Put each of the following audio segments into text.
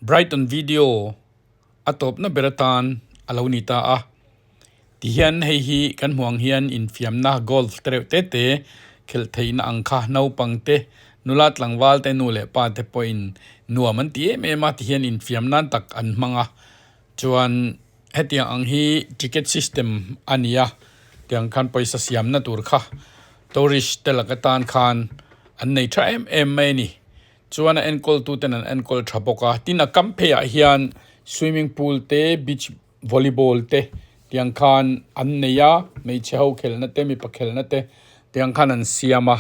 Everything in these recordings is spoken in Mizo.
Brighton video a tawpna ber atan a lo ni ta a. Tihian hei hi kan hmuh ang hian infiamna golf te reuh te te khelh theihna ang kha naupang te nula tlangval te nu leh pa te pawhin nuam an ti em em a tihian infiam nan tak an hmang a chuan hetiang ang hi ticket system a ni a tiang khan pawisa siamna tur kha tourist te laka tan khan an nei tha em em mai a ni. Chuan a enkawl tu ten an enkawl tha bawk a tin a kam phei ah hian swimming pool te beach volleyball te tiang khan an nei a hmeichhe ho khelhna te mipa khelhna te tiang khan an siam a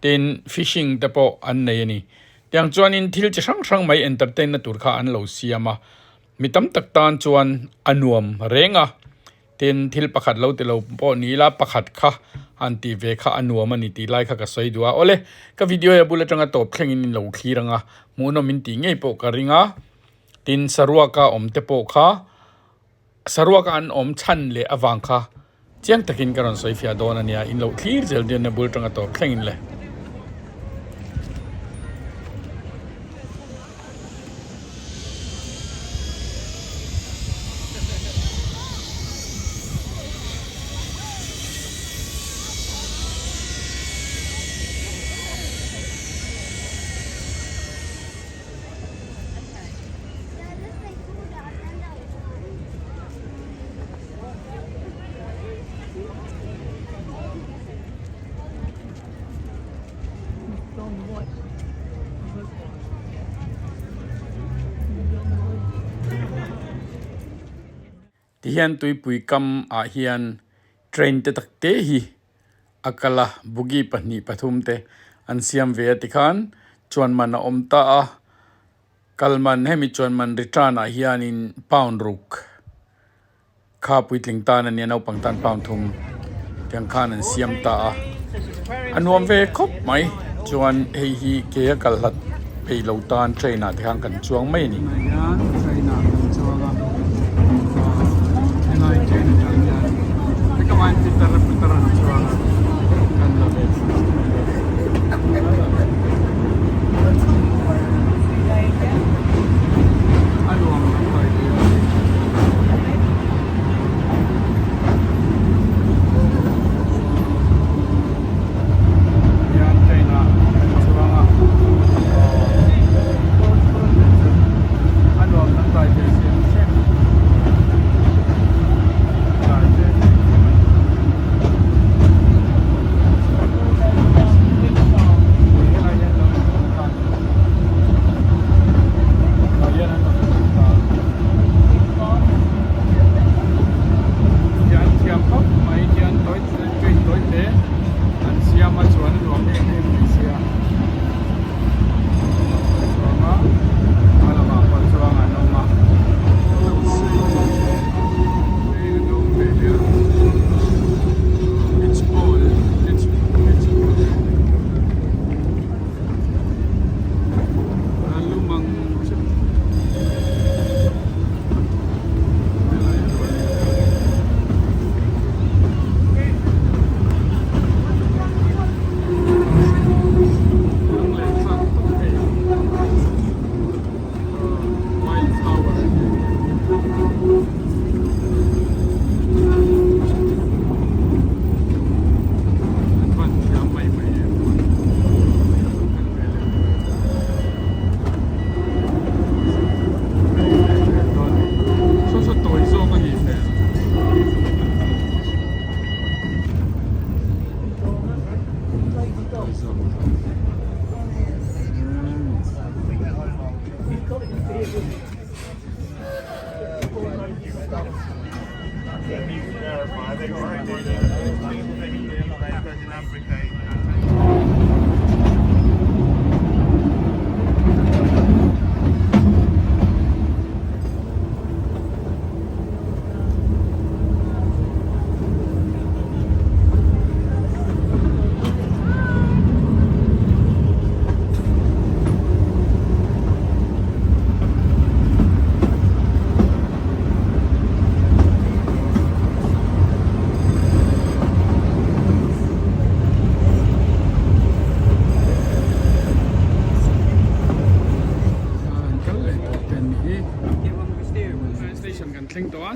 tin fishing te pawh an nei a ni tiang chuanin thil chi hrang hrang mai entertain na tur kha an lo siam a mi tam tak tan chuan a nuam reng a. Tin, thil pakhat lo ti lo pawh ni ila pakhat kha han tih ve kha a nuam a ni tih lai kha ka sawi duh a. Awle, ka video hi a bul atanga tawp thlengin in lo thlir ang a, hmuhnawm in tih ngei pawh ka ring a. Tin, saruaka awm te pawh kha, saruaka an awm chhan leh avang kha chiang takin ka rawn sawi fiah dawn a nia, in lo thlir zel dawn a bul atanga tawp thlengin le. Tihian tuipui kam ah hian train te tak te hi a kal a bogie pahnih pathum te an siam ve a tikhan chuan man a awm ta a kal man hemi chuan man return ah hianin pound ruk. Kha puitling tan a nia naupang tan pound thum tiang khan an siam ta a a nuam ve khawp mai chuan hei hi ke a kal hlat peih lo tan train ah te khan kan chuang mai a ni.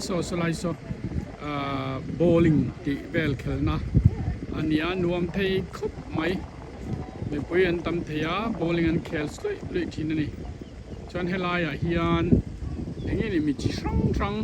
Saw sawlai saw ahh bowling tih vel khelhna a ni a nuam thei khawp mai mipui an tam thei a bowling an khel luih luih thin a ni chuan helaiah hian eng nge ni mi chi hrang hrang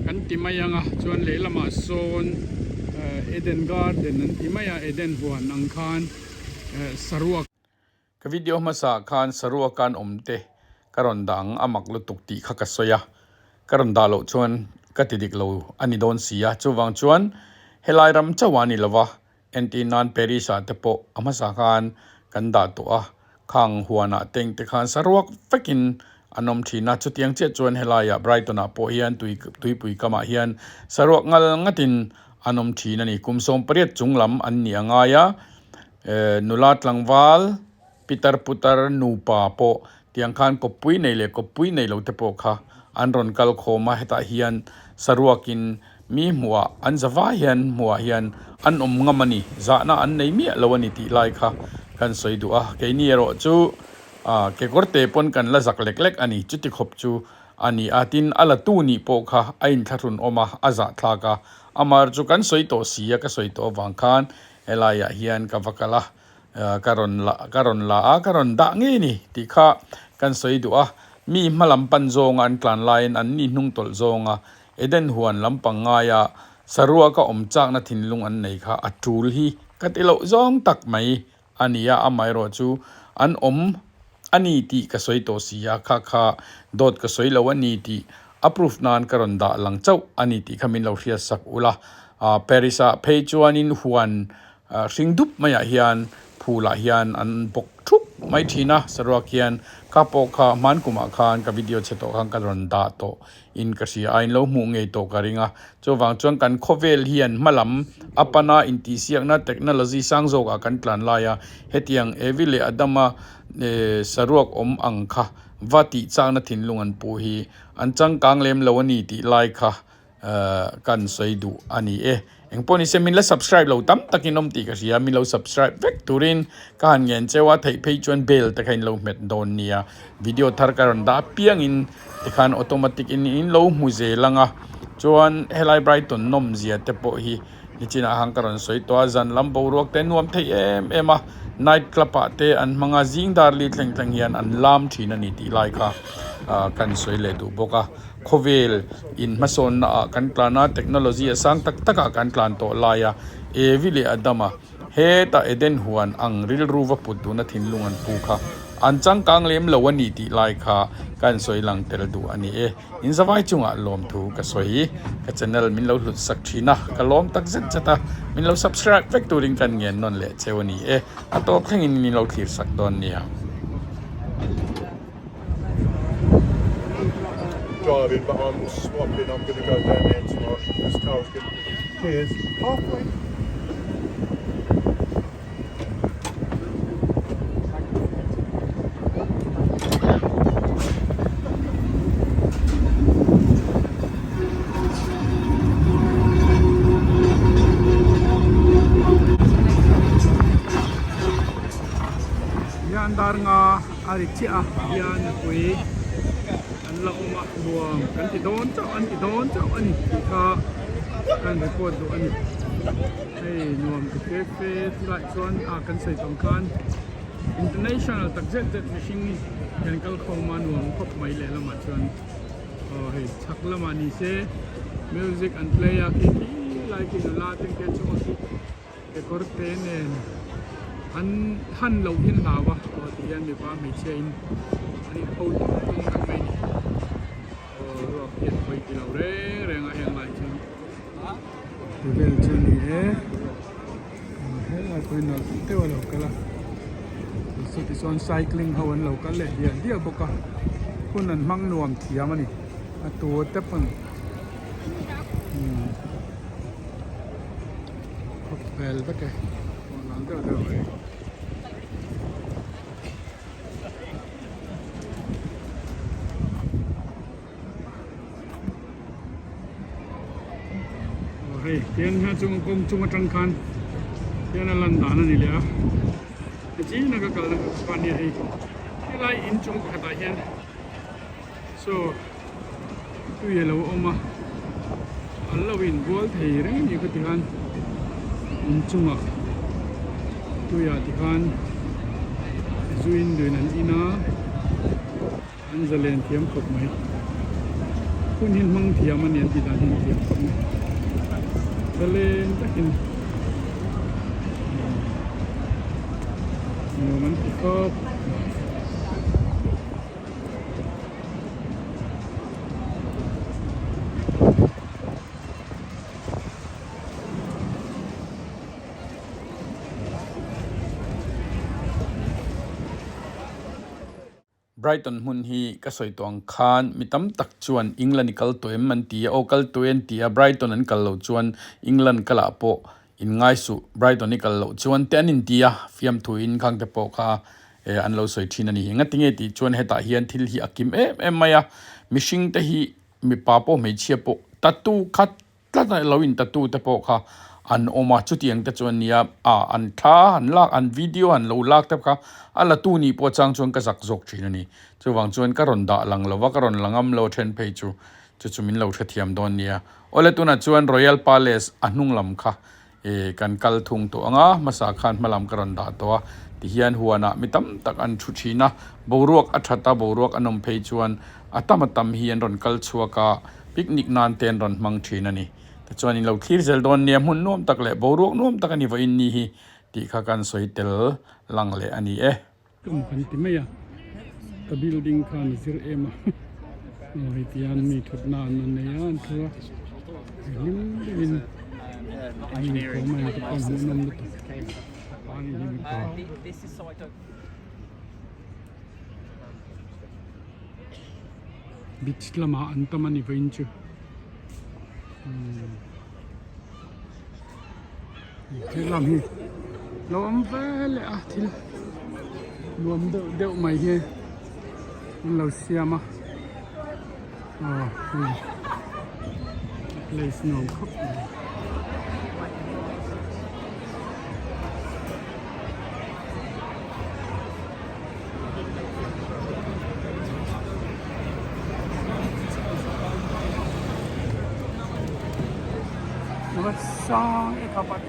kan ti mai ang a chuan lehlamah sawn ehh Eden garden an ti mai a Eden huan ang khan ehh saruak. Ka video hmasa khan saruak an awm te ka rawn dah ang a mak lutuk tih kha ka sawi a, ka rawn dah loh chuan ka ti dik lo a ni dawn si a, chuvang chuan helai ram chauh a ni lo va, entir nan Paris ah te pawh a hmasa khan kan dah tawh a, khang huanah teng te khan saruak vekin an awm thin a, chutiang chiah chuan helaiah Brighton ah pawh hian tui tuipui kamah hian saruak ngal ngatin an awm thin a ni, kum 18 chung lam an nih a ngai a. Nula tlangval, pitar putar nupa pawh tiang khan kawppui nei leh kawppui nei lo te pawh kha an rawn kal khawm a, hetah hian saruakin mi hmuhah an zavai hian hmuhah hian an awm ngam a ni, zahna an nei miah lo a ni tih lai kha kan sawi duh a, keini erawh chu kekawr te pawn kan la zak lek lek a ni, chuti khawp chu a ni a, tin a la tu nih pawh kha a inthlahrun awm a, a zahthlak a, amah chu kan sawi tawh si a, ka sawi tawh avang khan Helaiah hian ka va kal a, ka rawn la ka rawn la a, ka rawn dah ngei ni tih kha kan sawi duh a. Mi hma lam pan zawnga an tlan laiin an ni hnung tawlh zawnga Eden huan lampang ngaia saruaka awm chakna thinlung an nei kha a tul hi ka ti loh zawng tak mai a ni a, amaherawhchu an awm a ni tih ka sawi tawh si a, kha kha dawt ka sawi lo a ni tih a proof nan ka rawn dah lang chauh a ni tih kha min lo hriat sak ula. Paris ah phei chuanin huan hring dup maiah hian phulah hian an bawk thup mai thin a, saruak hian ka pawh kha hman kumah khan ka video chhe tawh khan ka rawn dah tawh in ka hria a, in lo hmuh ngei tawh ka ring a, chuvang chuan kan khawvel hian hma lam a pana intihsiakna technology sang zawkah kan tlan lai a, hetiang Evi leh Adama saruak awm ang kha va tih chakna thinlung an pu hi an changkang lem lo a ni tih lai kha kan sawi duh a ni e. Engpawh nise min la subscribe lo tam takin awm tih ka hria, min lo subscribe vek turin ka han ngen cheu a, theih phei chuan bell te kha in lo hmet dawn nia. Video thar ka rawn dah apiangin tikhan automatic in in lo hmu zel ang a, chuan helai Brighton nawmzia te pawh hi nichinah khan ka rawn sawi tawh a, zan lam boruak te nuam thei em em a, night club ah te an hmang a, zing dar li thleng thleng hian an lam thin a ni tih lai kha kan sawi leh duh bawk a. Khawvel in hmasawnna ah kan tlan a, technology a sang tak tak ah kan tlan tawh lai a, Evi leh Adama hetah Eden huan ang rilru va put duhna thinlung an pu kha an changkang lem lo a ni tih lai kha ka in sawi lang tel duh a ni e. In zavai chungah lawmthu ka sawi. Ka channel min lo hlut sak thin a, ka lawm tak zet zet a, min lo subscribe vek turin kan ngen nawn leh cheu a ni e. A tawp thlengin min lo thlir sak dawn nia. Driving but I'm swapping, I'm going to go down there tomorrow. This car's good. Cheers. Halfway. Hian dar nga a ri chiah a hian mipui an la awm a nuam kan ti dawn chauh an ti dawn chauh a ni tih kha kan report duh a ni hei nuam ti fe fe chulaiah chuan ah kan sawi tawng khan international tak zet zet mihring kan kal khawm a nuam khawp mai lehlamah chuan aw hei chhak lamah ni se music an play a khi khi lai khi nula te khian chungah khi kekawr te nen an han loh hi an hlau a aw ti hian mipa hmeichhia in an in ho tung tung vek mai a ni aw ruak hi an hawi ti lo reng reng a heng lai chuan ti vel chu a ni e helai pawh hi nalh deuh a lo kal a tichuan cycling ho an lo kal leh diah diah bawk a hun an hmang nuam thiam a ni a tur te pawn Khawp vel vek e aw deuh deuh mai. Aw hei tiang hian chung kawng chung atang khan hian a lan dan a ni leh a nichin a ka kalna kha ania hei helai inchung pakhatah hian saw tui a lo awm a. An lo inbual thei reng a ni kha tikhan inchungah tuiah tikhan zu in luin an in a an zalen thiam khawp mai hun hi hmang thiam a ni an tih dan hi an thiam khawp mai zalen takin nuam an ti khawp. Brighton hmun hi ka sawi tawh ang khan mi tam tak chuan England i kal tawh em an ti a, aw kal tawh e an ti a, Brighton an kal loh chuan England kalah pawh in ngai suh, Brighton i kal loh chuan te an inti a, fiamthu in khang te pawh kha eh an lo sawi thin a ni. Engati nge tih chuan hetah hian thil hi a kim em em mai a, mihring te hi mipa pawh hmeichhia pawh tattoo khat tlat a lo in tattoo te pawh kha an awm a, chutiang te chuan nia a an thla han lak an video han lo lak te kha a la tu nih pawh chang chuan ka zak zawk thin a ni. Chuvang chuan ka rawn dah lang lo va, ka rawn la ngam lo a then phei chu chu chu min lo hrethiam dawn nia. Awle tunah chuan Royal Palace a hnung lam kha eh kan kal thung tawh ang a, hmasa khan hma lam ka rawn dah tawh a, tihian huanah mi tam tak an thu thin a, boruak a that a, boruak a nawm phei chuan a tam a tam hi an rawn kal chhuak a, picnic nan te an rawn hmang thin a ni. Tichuan in lo thlir zel dawn nia, hmun nuam tak leh boruak nuam tak a ni vawiin ni hi tih kha kan sawi tel lang leh a ni e. Tum kan ti mai a, ka building khan a zir em a, aw hei tihian mi thut na an nei a an thu a, hlim deuhin an inkawm a engte pawh hmuhnawm lutuk a ni hi mipa. Beach lamah an tam a ni vawiin chu umm helam hi lo awm ve leh a thil nuam deuh deuh mai hi an lo siam a aw hei place nuam khawp mai. Sang e kapat.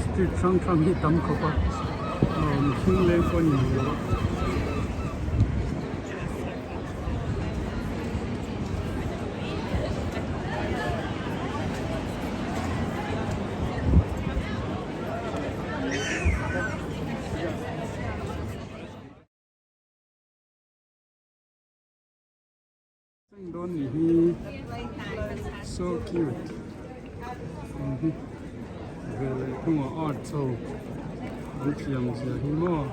Street hrang hrang hi tam khawp a aw mihring leng pawh a ni lo a. Dawn ni hi so cute ang hi ve leh thungah art ho an thiam zia hi maw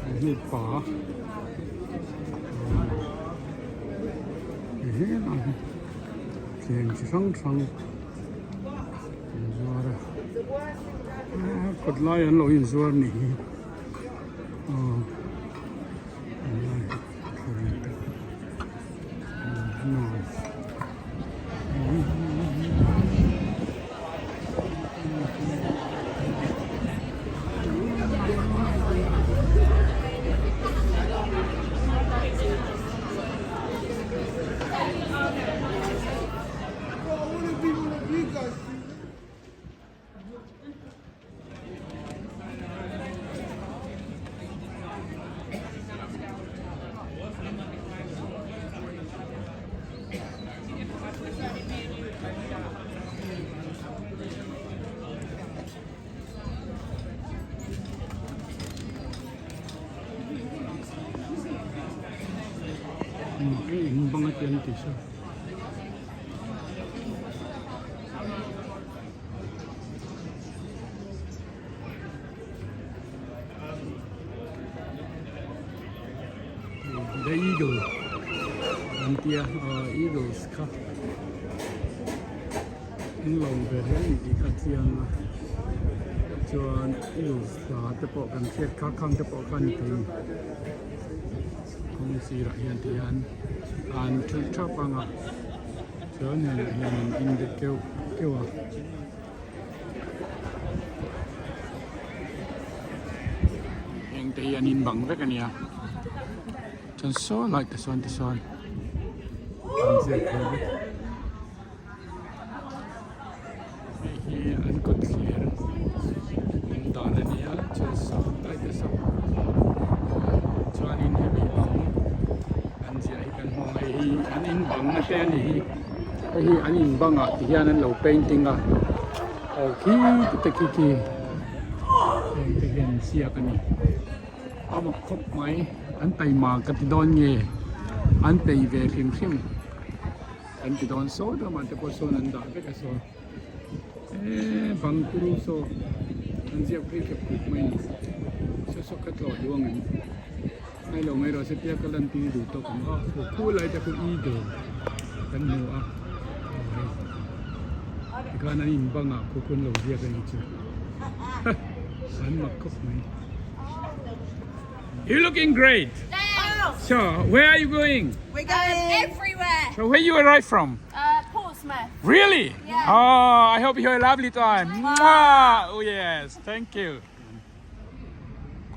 an hi pa he ang hi thleng chi hrang hrang an zuar a kawt lai an lo inzuar ni hi aw. In bang ati an tih saw. The Eagle an tia Eagles kha an lo ve hle a ni tih kha a chiang a chuan Eagles hla te pawh kan hriat kha khang te pawh kha a ni thei a ni. Kawng sirah hian ti hian an thu thap ang a chuan hengah hian an in de keuh keuh a. Heng te hi an in bang vek a nia chuan saw lai te sawn ti sawn an ziak phei vek. Hei hi an kawt thlir awm dan a nia chuan saw lai te saw chuanin hemi bang an ziah hi kan hmu ang hei hi an in bang na te a ni hi hei hi an in bang ah ti hian an lo painting a aw khi te khi khi heng te hian ziak a ni a mak khawp mai an taima ka ti dawn nge an peih ve hrim hrim. An ti dawn saw ramah te pawh sawn an dah vek a saw eee bang kuru saw an ziak phei khep khawp mai a ni saw saw ka tlawh duh ang em ngai lo mai rawh se tia ka lan tir duh tawk ang aw khu lai te khu eagle kan hmu a aw hei tikhan an in bangah khu khu an lo ziak a nih chu an mak khawp mai. You looking great. Thanks. So, where are you going? We're going everywhere. So, where you arrive from? Uh, Portsmouth. Really? Yeah. Oh, I hope you have a lovely time. Mwah! Oh yes, thank you.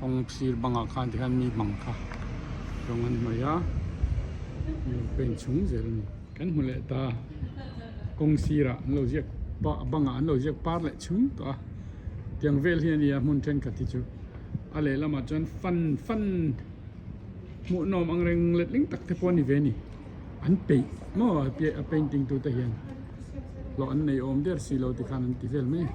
Kong sir banga khan ti khan mi bang kha rong an hmai a mi pen chung zel ani kan hmu leh ta kawng sirah an lo ziak pa bangah an lo ziak par leh chung tawh a tiang vel hi ania hmun thenkhat hi chu A lehlamah chuan fan fan hmuhnawm ang reng letling tak te pawh a ni ve a ni. An peih maw a painting tute hian hlawh an nei awm der si lo tikhan an ti vel mai a.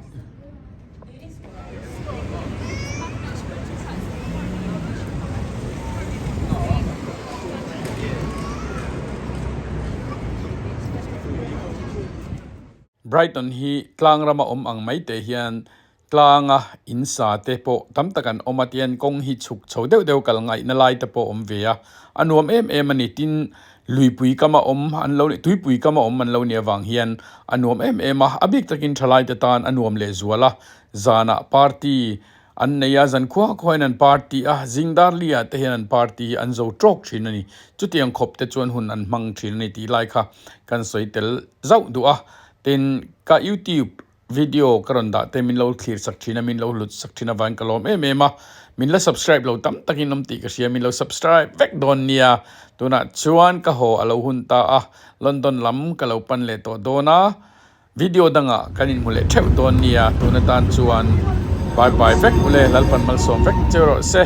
Brighton hi tlang rama awm ang mai te hian Tlanga in sa te pawh tam tak an awm a tihian kawng hi chhuk chho deuh deuh kal ngaihna lai te pawh a awm ve a, a nuam em em a ni. Tin, luipui kama awm an lo tuipui kama awm an lo nih avang hian a nuam em em a, a bik takin thalai te tan a nuam leh zual a, zanah party an nei a, zan khua khuain an party a, zing dar liah te hian an party hi an zo tawk thin a ni. Chutiang khawp te chuan hun an hmang thin a ni tih lai kha kan sawi tel zauh duh a, tin ka youtube Video ka rawn dah te min lo thlir sak thin a, min lo hlut sak thin avangin ka lawm em em a. Min la subscribe lo tam takin awm tih ka hria, min lo subscribe vek dawn nia. Tunah chuan ka haw a lo hun ta a, London lam ka lo pan leh tawh dawn a. Video dangah kan inhmu leh theuh dawn nia, tun atan chuan bye bye vek ule, Lalpan malsawm vek che rawh se.